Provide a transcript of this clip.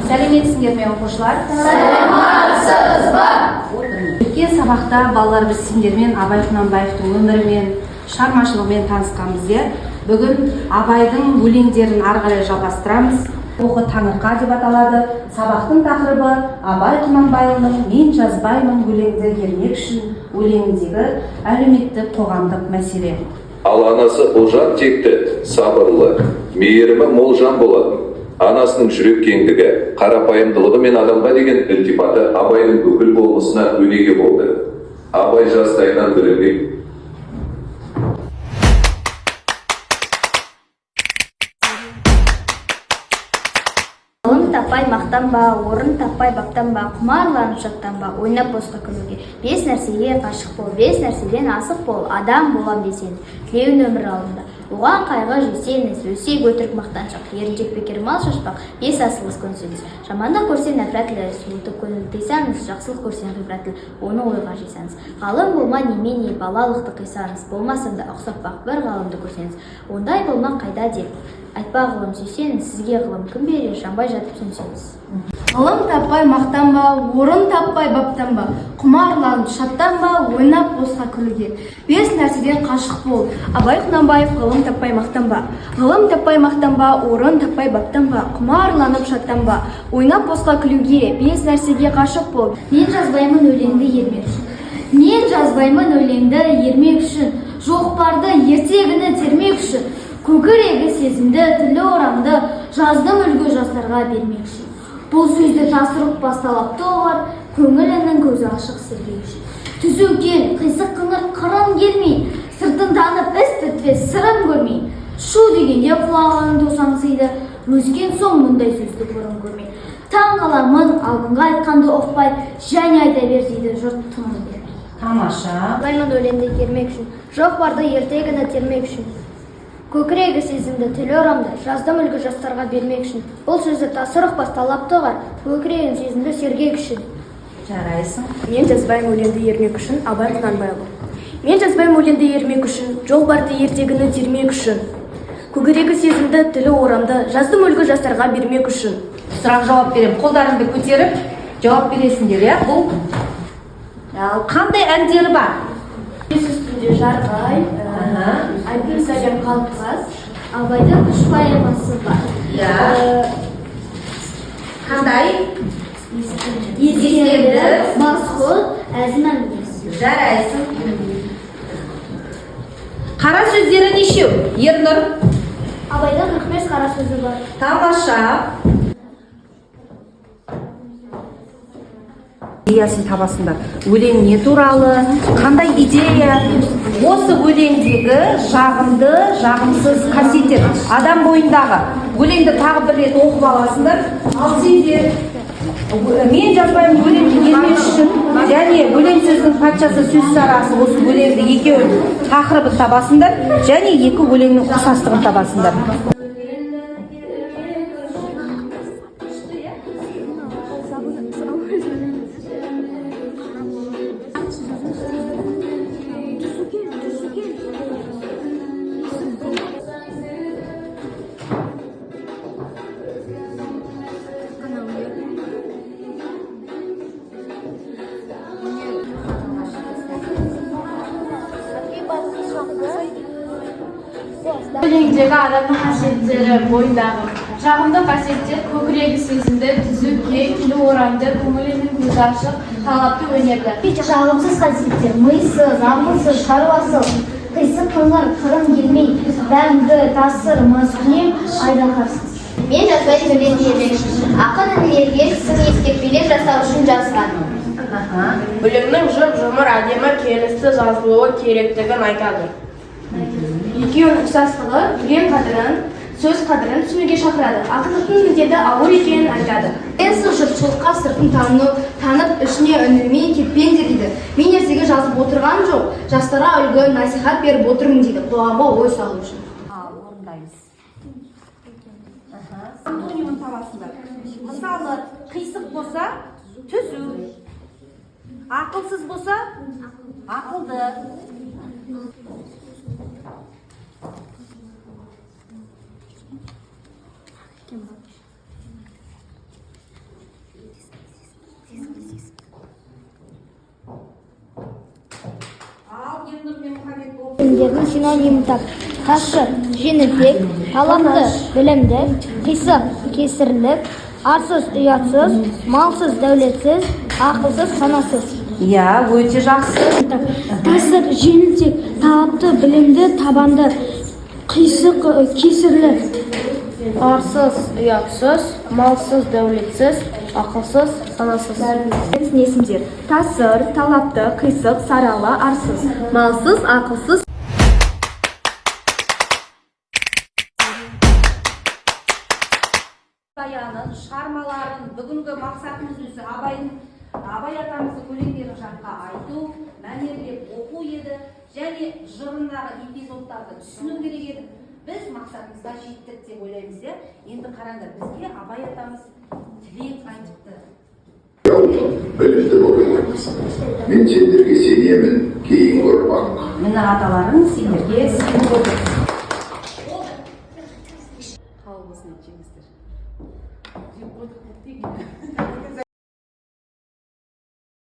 Сәлеметсіңдер ме, оқушылар? Саламатсыз ба? Өткен сабақта, балалар, біз сендермен Абай Құнанбаевтың өмірімен, шығармашылығымен танысқанбыз, иә. Бүгін Абайдың өлеңдерін ары қарай жалғастырамыз. Оқы Таңырқа деп аталады. Сабақтың тақырыбы: Абай Құнанбайұлының «Мен жазбаймын өлеңді ермек үшін» өлеңіндегі әлеуметтік, қоғамдық мәселе. Ал анасы ұлжан текті, сабырлы, мейірімі мол жан болатын. Анасының жүрек кеңдігі, қарапайымдылығы мен адамға деген ілтипаты Абайдың бүкіл болмысына өнеге болды. Абай жастайынан білімге Ғылым таппай мақтанба, орын таппай баптанба, құмарланып шаттанба, ойнап босқа күлуге. Бес нәрсеге ғашық бол, бес нәрседен асық бол, адам болам десеңіз, тілеуін өмір алдында. Оған қайғы жесеңіз, өсек, өтірік, мақтаншақ, еріншек, бекер мал шашпақ, бес асыл іс көнсеңіз. Жамандық көрсең, нәпірат тіле, суытып көңіл тыйсаңыз, жақсылық көрсең, ғибрат тіл, оны ойға жисаңыз. Ғалым болма немене, балалықты қисаңыз, болмасам да ұқсап бақ бір ғалымды көрсеңіз. Ондай болмақ қайда деп, айтпа ғылым сүйсеңіз, сізге ғылым кім берер, жанбай жатып сөнсеңіз. Ғылым таппай мақтанба, орын таппай баптанба, құмарланып шаттанба, ойнап босқа күлуге. Бес нәрседен қашық бол. Абай Құнанбаев, «Ғылым таппай мақтанба». Ғылым таппай мақтанба, орын таппай баптанба, құмарланып шаттанба, ойнап босқа күлуге. Бес нәрсеге ғашық бол. Мен жазбаймын өлеңді ермек үшін. Мен жазбаймын өлеңді ермек үшін, жоқ барды ертегіні термек үшін. Көкірегі сезімді, тілі орамды, жаздым үлгі жастарға бермек үшін. Бұл сөзді тасыр ұқпас талапты ұғар, көңілінің көзі ашық сергек үшін. Түзу кел, қисық қыңыр қырын келмей, сыртын танып іс бітпес сырын көрмей. Шу дегенде құлағың тосаңсиды, өскен соң мұндай сөзді бұрын көрмей. Таң қаламын алдыңғы айтқанды ұқпай, және айта бер дейді жұрт тыным бермей. Тамаша. Жазбаймын өлеңді ермек үшін, жоқ барды ертегіні термек үшін. Көкірегі сезімді, тілі орамды, жаздым үлгі жастарға бермек үшін. Бұл сөзді тасыр ұқпас талапты ұғар, көкірегін сезімді сергек үшін. Жарайсың. Мен жазбаймын өлеңді ермек үшін. Абай Құнанбайұлы. Мен жазбаймын өлеңді ермек үшін, жол барды ертегіні термек үшін. Көкірегі сезімді, тілі орамды, жаздым үлгі жастарға бермек үшін. Сұрақ жауап беремін, қолдарыңды көтеріп жауап бересіңдер, иә. Бұл, ал, қандай әндері бар? Бес үстінде жарық ай, Айгүл сәлем қалқас. Абайдың үш поэмасы бар. Иә, қандай? Ескенді, Масғұт, Әзім әңгімесі. Жарайсың. Қара сөздері нешеу, Ернұр? Абайдың 45 қара сөзі бар. Тамаша. Идеясын табасыңдар. Өлең не туралы, қандай идея? Осы өлеңдегі жағымды, жағымсыз қасиеттер адам бойындағы. Өлеңді тағы бір рет оқып аласыңдар. Ал сендер «Мен жазбаймын өлеңді ермек үшін» және «Өлең сөздің патшасы, сөз сарасы», осы өлеңді екеуін тақырыбын табасыңдар және екі өлеңнің ұқсастығын табасыңдар. Өлеңдегі адамның қасиеттері, бойындағы жағымды қасиеттер: көкірегі сезімді, түзу кең, тілі орамды, көңілінің көзі ашық, талапты, өнерлі. Жағымсыз қасиеттер: мисыз, ақылсыз, шаруасыз, қисық қыңыр, қырын келмей, дәмді, тасыр, маскүнем, айдаһарсыз. Мен жазбаймын өлеңді ермек үшін. Ақын інілерге сын ескертпелер жасау үшін жазған. Өлеңнің жұп-жұмыр, әдемі, келісті жазылуы керектігін айтады. Екеуінің ұқсастығы: өлең қадірін, сөз қадірін түсінуге шақырады. Ақындықтың міндеті ауыр екенін айтады. Сіз жұртшылыққа сыртын тану, танып, ішіне үңілмей кетпеңдер дейді. Мен ертегі жазып отырған жоқ, жастарға үлгі, насихат беріп отырмын дейді, қоғамға ой салу үшін. Ал, орындаймыз. Антонимін табасыңдар. Мысалы, қисық болса, түзу, ақылсыз болса, ақылды. Ал Ернұр мен Мұхаммед болып. Сөздердің синонимін тап. Тасшы, жеңілтек, талапты, білімді, қисық, кесірлік, арсыз, ұятсыз, малсыз, дәулетсіз, ақылсыз, санасыз. Иә, өте жақсы. Тасыр, жеңілтек, талапты, білімді, табанды, қисық, кесірлі. Арсыз, ұятсыз, малсыз, дәулетсіз, ақылсыз, санасыз. Есімдер: тасыр, талапты, қисық, сарала, арсыз, малсыз, ақылсыз. Баянын, шығармаларын, бүгінгі мақсатымыз өзі Абайдың, Абай атамыздың өлеңдерін жатқа айту, мәнерлеп оқу еді және жырындағы эпизодтарды түсіну керек еді. Біз мақсатымызға жеттік деп ойлаймыз, иә. Енді қараңдар, бізге Абай атамыз тілек айтыпты. Білімді болыңдар. Мен сендерге сенемін, кейінгі ұрпақ. Міне, аталарың сендерге сеніп отыр. Қау болсын, жеңістер. Жеп қойдық.